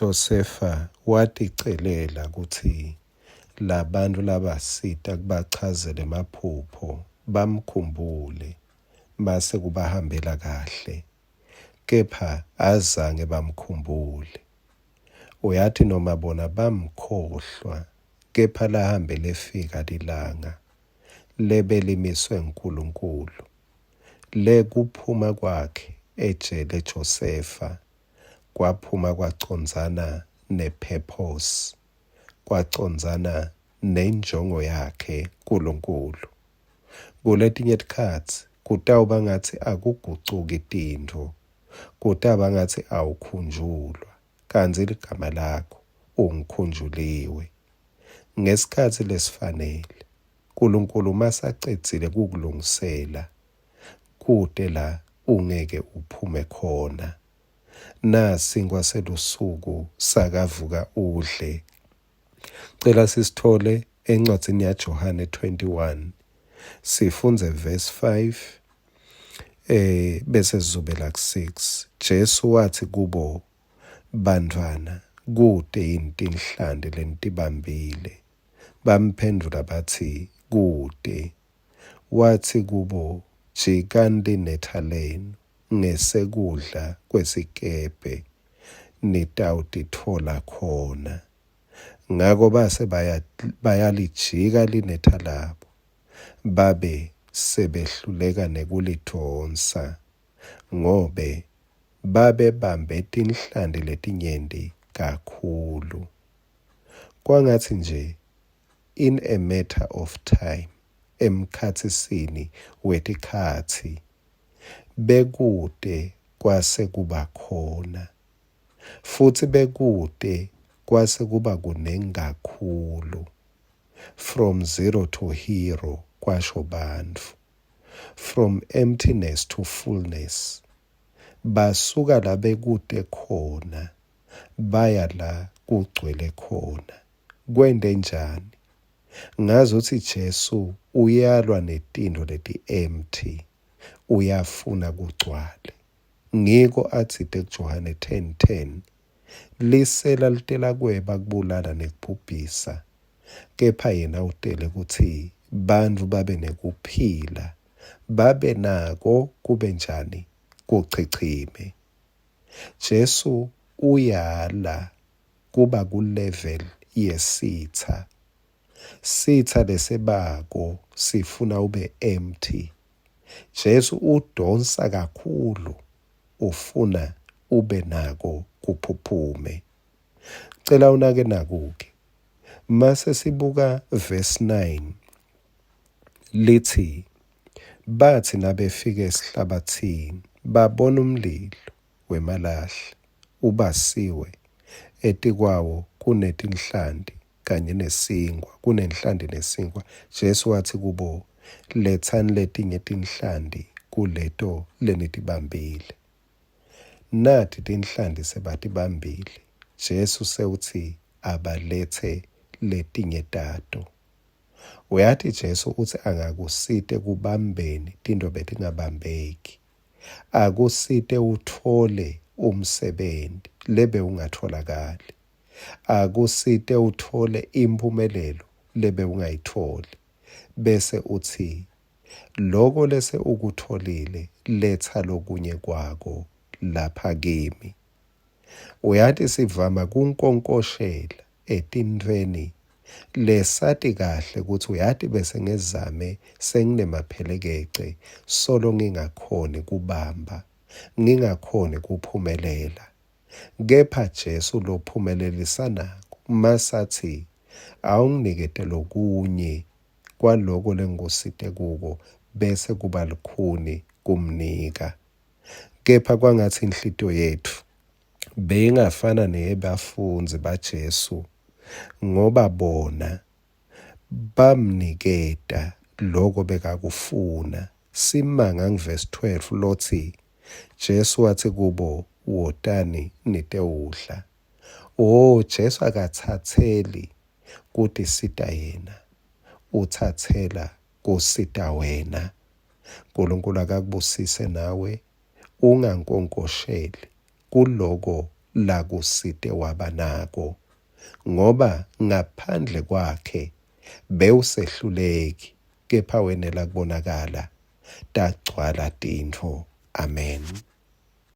Josefa waticelela kutsi labantfu labasita kubachazela emaphupho bamkhumbule mase kubahambela kahle, kepha azange bamkhumbule. Uyati noma bona bamkhohlwa, kepha lahambe lefika lilanga lebelimiswe nguNkulunkulu lekuphuma kwakhe ejele Josefa kwaphuma kwacondzana ne-purpose, kwacondzana nenjongo yakhe Nkulunkulu. Kuletinye tikhatsi kutawuba ngatsi akugucuki tintfo, kutaba ngatsi awukhunjulwa, kantsi ligama lakho ungikhunjuliwe. Ngesikhatsi lesifanele, Nkulunkulu masacedzile kukulungisela, kute la ungeke uphume khona. Nasinkwa selusuku sakavuka udle. Cela sisithole encwadzini yaJohane 21 sifundze verse 5 bese sizubela ku-6. Jesu wathi kubo, Bantfwana, kute yini tinhlanti lenitibambile? Bamphendvula batsi, Kute. Watsi kubo, Jikani linetha lenu ngesekudla kwesikebhe, nitawutitfola khona. Ngako base bayalijika linetha labo, babe sebehluleka nekulidvonsa, ngobe babebambe tinhlanti letinyenti kakhulu. Kwangatsi nje in a matter of time, emkhatsisini wetikhatsi, bekute kwase kuba khona, futsi bekute kwase kuba kunengi kakhulu. From zero to hero, kwasho bantfu. From emptiness to fullness. Basuka la bekute khona baya la kugcwele khona. Kwente njani? Ngazuthi Jesu uyalwa netintfo leti-empty, uyafuna kugcwale. Ngiko atsite kuJohane 10:10, lisela litela kweba, kubulala nekubhubhisa, kepha yena utele kutsi bantfu babe nekuphila, babe nako kube njani? Kuchichime. Jesu uyala kuba ku-level yesitsa. Sitsa lesebako sifuna ube empty. Jesu udonsa kakhulu, ufuna ube nako kuphuphume. Cela unake naku-ke. Mase sibuka verse 9 lithi bathi nabefika esihlabathini babona umlilo wemalahle ubasiwe, etikwawo kunetinhlanti kanye nesinkwa, kunenhlanti nesinkwa. Jesu watsi kubo, Letsani letinye tinhlanti kuleto lenitibambile. Nati tinhlanti sebatibambile, Jesu sewutsi abaletse letinye tato. Uyati Jesu utsi angakusita ekubambeni tintfo betingabambeki. Akusite utfole umsebenti lebewungatfolakali. Akusite utfole imphumelelo lebewungayitfoli. Bese utsi, Loko lese ukutfolile, letsa lokunye kwako lapha kimi. Uyati sivama kunkonkoshela etintfweni lesati kahle kutsi uyati bese ngezame senginemaphelekece solo ngingakhoni kubamba, ngingakhoni kuphumelela. Kepha Jesu lophumelelisanako masatsi awunginikete lokunye kwaloko lengikusite kuko bese kuba lukhuni kumnika. Kepha kwangatsi inhlitiyo yetfu beyingafana neyebafundzi baJesu ngoba bona bamniketa loko bekakufuna. Simanga ngivesi 12 lotsi, Jesu watsi kubo, Wotani nitewudla. O, Jesu akatsatseli kutisita yena, utsatsela kusita wena. Nkulunkulu akakubusise nawe, ungankonkosheli kuloko lakusite waba nako, ngoba ngaphandle kwakhe bewusehluleki kepha wenela kubonakala tagcwala tintfo. Amen.